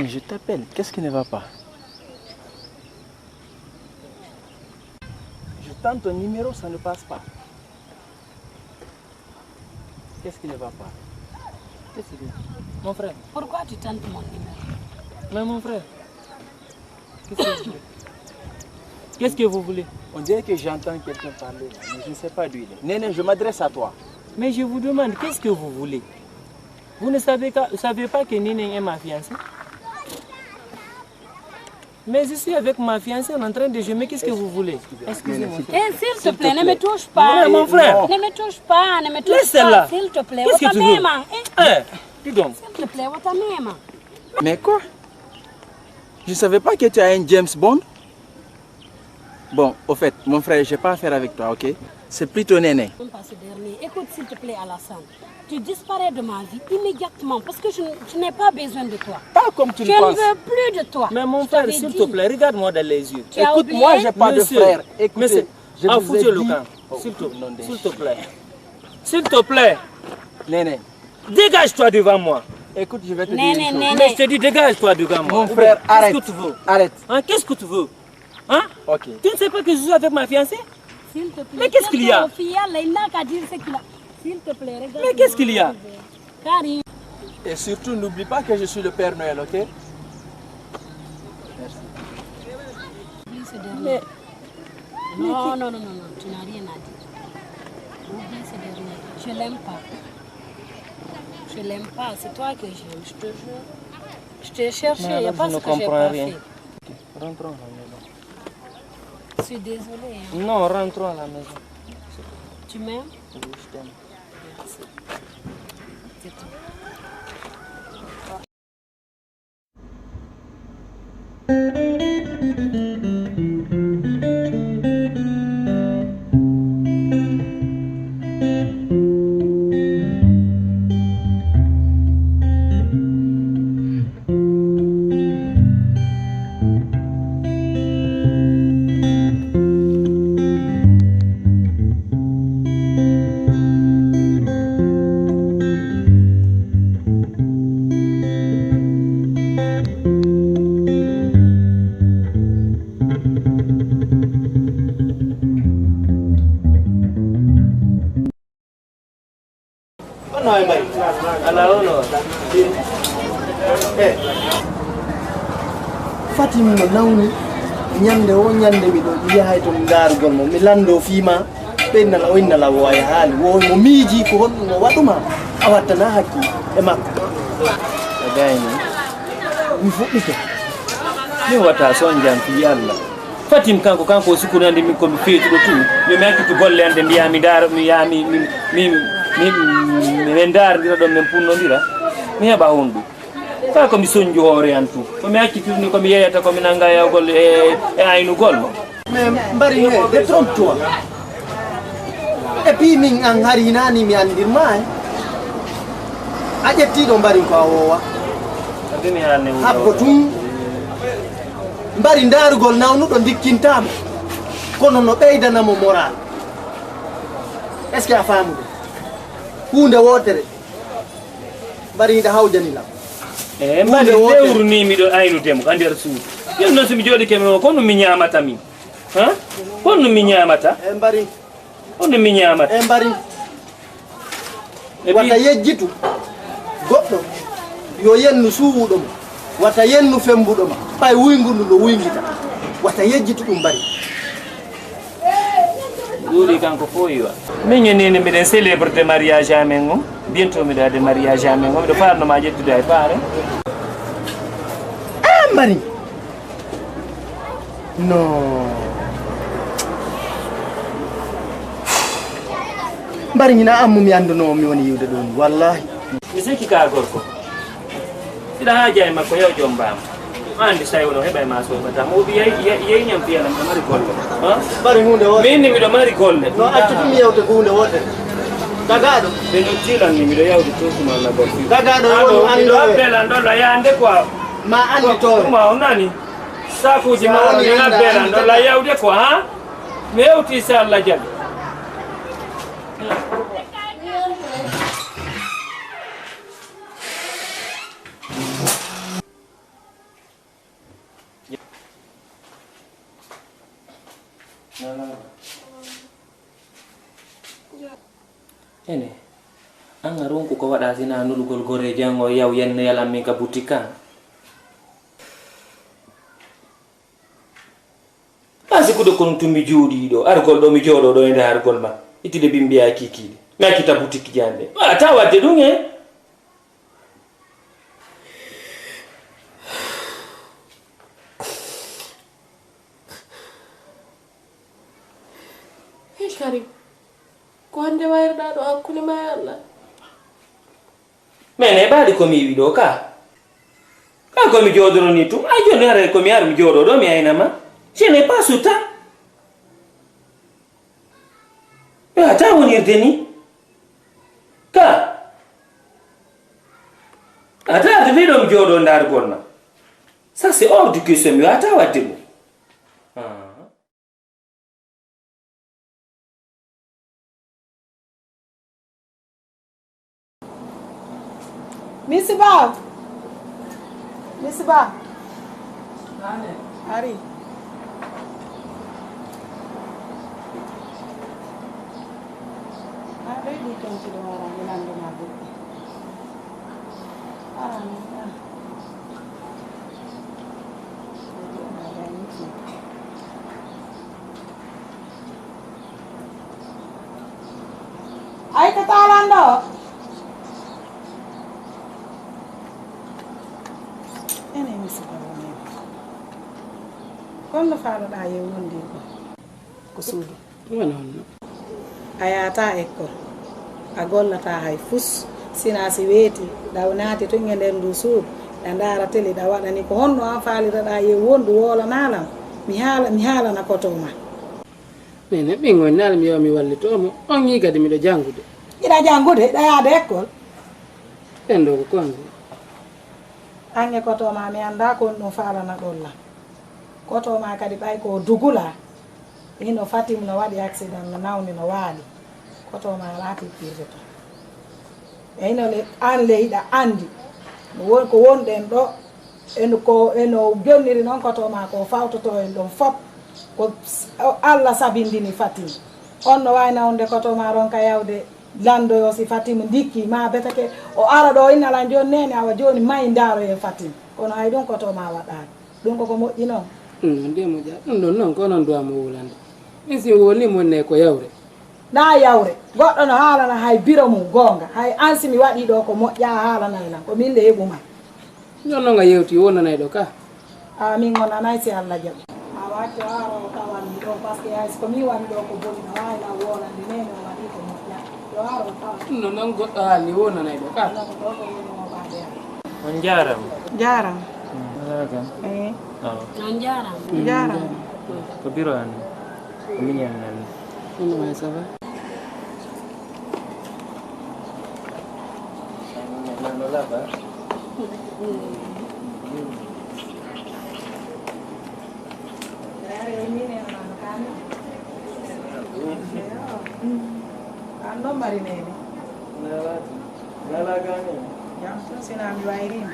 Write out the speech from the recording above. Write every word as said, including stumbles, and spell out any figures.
Je t'appelle, qu'est-ce qui ne va pas? Je tente ton numéro, ça ne passe pas. Qu'est-ce qui ne va pas? Qu'est-ce qu'il y a? Mon frère. Pourquoi tu tentes mon numéro? Mais mon frère, qu'est-ce que vous voulez? Qu'est-ce que vous voulez? On dirait que j'entends quelqu'un parler là, mais je ne sais pas d'où il est. Néné, je m'adresse à toi. Mais je vous demande, qu'est-ce que vous voulez? Vous ne savez, que- savez pas que Néné est ma fiancée? Mais je suis avec ma fiancée, on est en train de jouer. Mais qu'est-ce que vous voulez? Excusez-moi. Eh, s'il te plaît, ne me touche pas. Mon frère. Ne me touche pas, ne me touche pas, s'il te plaît. Qu'est-ce que tu veux? Eh, dis donc. S'il te plaît, watamema. Mais quoi? Je savais pas que tu as un James Bond. Bon, au fait, mon frère, j'ai pas affaire avec toi, ok? C'est plutôt Néné. Même pas ce dernier. Écoute, s'il te plaît, Alassane, tu disparais de ma vie immédiatement parce que je, je n'ai pas besoin de toi. Pas comme tu le penses. Je ne veux plus de toi. Mais mon frère, s'il te plaît, regarde-moi dans les yeux. Écoute, moi, j'ai pas de frère. Écoutez, je vous ai dit. S'il te, s'il te plaît. S'il te plaît. Néné. Dégage-toi devant moi. Écoute, je vais te dire une chose. Mais je te dis, dégage-toi devant moi. Mon frère, arrête. Qu'est-ce que tu veux? Arrête. Hein, qu'est-ce que tu veux? Hein? Ok. Tu ne sais pas que je suis avec ma fiancée? S'il te plaît, mais qu'est-ce qu'il y a? S'il te plaît, regarde. Mais qu'est-ce qu'il y a? Karim. Et surtout, n'oublie pas que je suis le Père Noël, ok? Merci. Oublie ce dernier. Non, non, non, non, non, tu n'as rien à dire. Oublie ce dernier. Je l'aime pas. Je l'aime pas, c'est toi que j'aime, je te jure. Je t'ai cherché, il n'y a pas ce que j'ai pas fait. Rentrons à la maison. Je suis désolée, hein. Non, rentrons à la maison. Tu m'aimes? Oui, je t'aime. Merci. C'est tout. Honno e mbayi? Alaa, o no. Eh. Fatim no nawni. Ñande o ñande miɗo yahay to ndaarugol mo. Mi lanndo fii ma. Ɓe innala, o innala wo a yahaali. Wo mo miiji ko honɗum o waɗu ma. A wattana hakkil e makko. A gayni. Mi fuɗɗike. Mi wata son jam fii Allah. Fatim kanko, kanko o sikkuno ande min ko mi feetuɗo tun. Yo mi accitu golle an ɗe mbiya mi ndaara, mi yaha mi, mi, mi, mi, mi, min ndaarondira ɗon, min punnondira. Mi heɓa honɗum? Kaa ko mi sonju hoore an tun. Ko mi accitu ni ko mi yeeyata ko mi nanga yahugol e, e aynugol. Mais Mbari he, détrompe-toi. Et puis min an hari hinani mi andir ma, eh. A ƴetti ɗo Mbari ko a wowa. Habbo tun. Mbari ndaarugol nawnuɗo ndikkintaamo. Kono no ɓeydana mo moral. Est-ce que a faamude? Huunde wootere. Mbari hiɗa hawjani lam. Eh, Mbari lewru ni miɗo aynude mo ka nder suudu. Ƴeew non so mi jooɗike mi o, ko honɗum mi ñaamata min? Ha? Ko honɗum mi ñaamata? E Mbari. Ko honɗum mi ñaamata? E Mbari. E wata yejjitu goɗɗo yo yennu suuwuɗo mo. Wata yennu fembuɗo mo. Ɓay wuygu ndu no wuygita. Wata yejjitu ɗum Mbari. Ɗuuɗi kanko fof iwa. Min e Nene mbiɗen célébrer mariage amen on. Bientôt miɗo waɗde mariage amen on. Miɗo faarno ma ƴettude hay faare. Ah, Mbari. Non. Mbari hina ammu mi annduno mi woni yiwde ɗum. Wallahi. Mi sikki ka gorko. Siɗa haaja e makko, yaw joom mbaama. An anndi so tawi woni o heɓa e ma soobata mo. O wiya yeyi ñam fiyanam, miɗo mari golle. Ha? Mbari huunde wootere. Min ni miɗo mari golle. No accu ɗum yewte ko huunde wootere. Tagaaɗo. Ɓe no tilan ni miɗo yawde toosuma Allah gol fi. Tagaaɗo e wonu anndowe. Miɗo abbela ndola yaande quoi. Ma anndi towe. Ɗum a on nani. Sakuuji ma on ni abbela ndola yawde quoi, ha? Mi hewti so Allah jaɓi. Ene, an a ronku ko waɗa sina nulugol gore jango yaw yenno yalan min ka boutique kan. An sikude kono tun mi jooɗi ɗo, argol ɗo mi jooɗo ɗo e nder argol ma. Ittude bimbiya kikiɗe. Mi accita boutique jande. A ta wadde ɗum e. Hey, Karim, ko hannde wayruɗaa ɗo hakkunde ma e Allah? Min e ɓaali ko mi iwi ɗo ka. Ka ko mi jooɗoro ni tun. Ay, joni haray ko mi ar mi jooɗo ɗo mi ayna ma. Ce n'est pas ce temps. Yo, a ta wonirde ni. Ka. A ta arde ni ɗo mi jooɗo ndargol ma. Ça, c'est hors de question. Mi wata wadde ɗum. Ah. Misiba! Misiba! Ari. Ah, ɗo yiɗi tontude wara mi lannduma goɗɗum. Ah, ah. Ay, ko taalan ɗo? Ene mi suka woni. Kono faaloɗaa yew wondirɗo? Ko suudu. Wona honno? A yahata ekkol, a gollata hay fus, sina si weeti, ɗa naati tun e nder ndu suudu, ɗa ndaara tele, ɗa waɗani ko honno an faaliraɗa yew wondu woolanaa lan? Mi haala, mi haalana koto ma. Min e ɓiŋŋol nal mi yo mi wallito mo, on yii kadi miɗo janngude. Hiɗa janngude, hiɗa yaade ekkol? Ɓen ɗo ko konse. An e koto ma mi anndaa ko on ɗum faalana ɗon lan. Koto ma kadi ɓay ko dugula. Hino Fatim no waɗi accident, no nawni, no waali. Koto ma alaa tippirde ton. E hino le, an le hiɗa anndi. No won, ko wonɗen ɗo, en ko, eno jonniri noon koto ma ko fawtoto en ɗon fop. Ko s-, o, Allah sabindini Fatim. On no wawi nawnude koto ma ronka yawde landoyo si Fatim ndikki ma beteke o ara ɗo inna lan joni nene awa joni mayi ndaroye Fatim. Kono hay ɗum koto ma waɗaani. Ɗum koko moƴƴi noon. Ɗum noon de moƴƴa. Ɗum ɗon noon ko onon duwa mo wulande. Min si woni mon ne ko yawre. Na yawre. Goɗɗo no haalana hay biro mum goonga. Hay an si mi waɗi ɗo ko moƴƴa haalana e lan. Ko min de heɓu ma. Jooni noon a yewti wonanay ɗo ka. A min wonanay si Allah jaɓi. A wacco haro tawanmi ɗo parce que hay so ko min waɗi ɗo ko boni no wawi lan wonande nene o waɗi ko moƴƴa. Yo haro tawanmi. Ɗum noon noon goɗɗo haalni wonanay ɗo ka. Ɗo ko woni mo ɓaade am. On njaaraama. Njaaraama. Alaa kam. Eh. Awa. On njaaraama. Njaaraama. Ko biro an. Ko miñal ngal. Ɗum waay ça va. An ɗon mari nene. Jam tun sina mi wayrima.